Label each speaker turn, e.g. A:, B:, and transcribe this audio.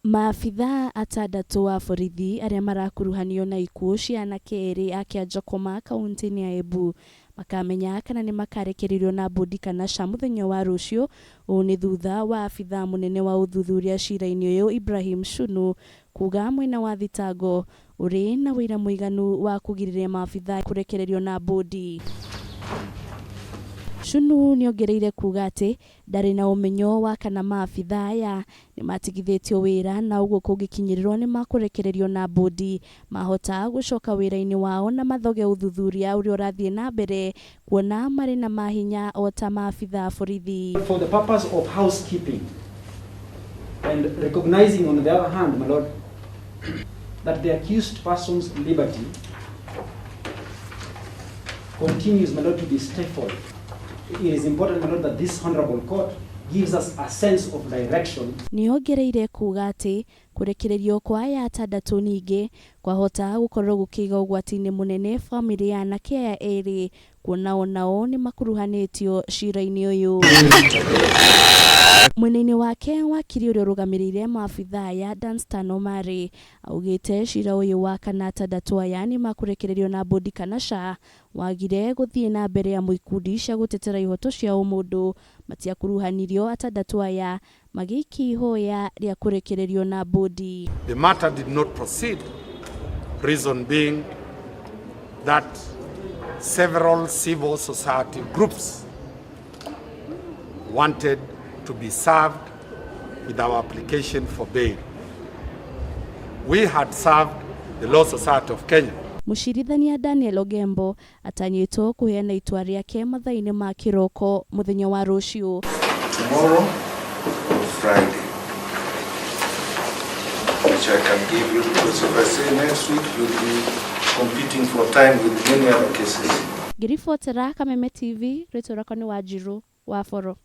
A: Maabithaa atandatũ a borithi arĩa marakuruhanio na ikuũ cia anake erĩ a Kĩanjokoma kauntĩ-inĩ ya Embu makamenya kana nĩ makarekererio na mbũndi kana ca mũthenya wa rũciũ. Ũũ nĩ thutha wa abithaa mũnene wa ũthuthuria cira-inĩ ũyũ Ibrahim Shunu kuga mwena wa thitango ũrĩ na ũira mũiganu wa kũgirĩrĩria maabithaa kũrekererio na mbũndi. Shunu nĩongereire kuga atĩ ndarĩ na ũmenyo wa kana maabithaa aya nĩmatigithĩtio wĩra na ũguo kũngĩkinyĩrĩrwo nĩmakũrekererio na mbũndi mahota gũcoka wĩra-inĩ wao na mathoge ũthuthuria ũrĩa ũrathiĩ na mbere kuona marĩ na mahinya o ta maabithaa borithi.
B: For the purpose of housekeeping and recognizing, on the other hand, my lord, that the accused person's liberty continues, my lord, to be stifled. It is important, my lord, that this honorable court gives us a sense of direction.
A: Nĩongereire kuga atĩ kũrekererio kwa aya atandatũ ningĩ kwahota gũkorwo gũkĩiga ũgwati-inĩ mũnene bamĩrĩ ya anake aya erĩ kuona onao nĩmakuruhanĩtio cira-inĩ ũyũ. Mwena-inĩ wake wakiri ũrĩa ũrũgamĩrĩire maabithaa aya Danstan Omari augĩte cira ũyũ wa kana atandatũ aya nĩmakũrekererio na mbũndi kana ca wagire gũthiĩ na mbere amu ikundi cia gũtetera ihoto cia ũmũndũ matiakuruhanirio atandatũ aya magĩikia ihoya rĩa kũrekererio na mbũndi.
C: The matter did not proceed, reason being that several civil society groups wanted to be served with our application for bail. We had served the Law Society of Kenya.
A: Mũcirithania Daniel Ogembo atanyĩtwo kũheana itua rĩake mathaa-inĩ ma kĩroko mũthenya wa rũciũ.
D: Tomorrow, Friday, which I can give you because if I say next week, you'll be competing for time with many other cases.
A: Ngĩribotera Kameme TV, rĩtwa rĩakwa nĩ Wanjirũ wa Boro.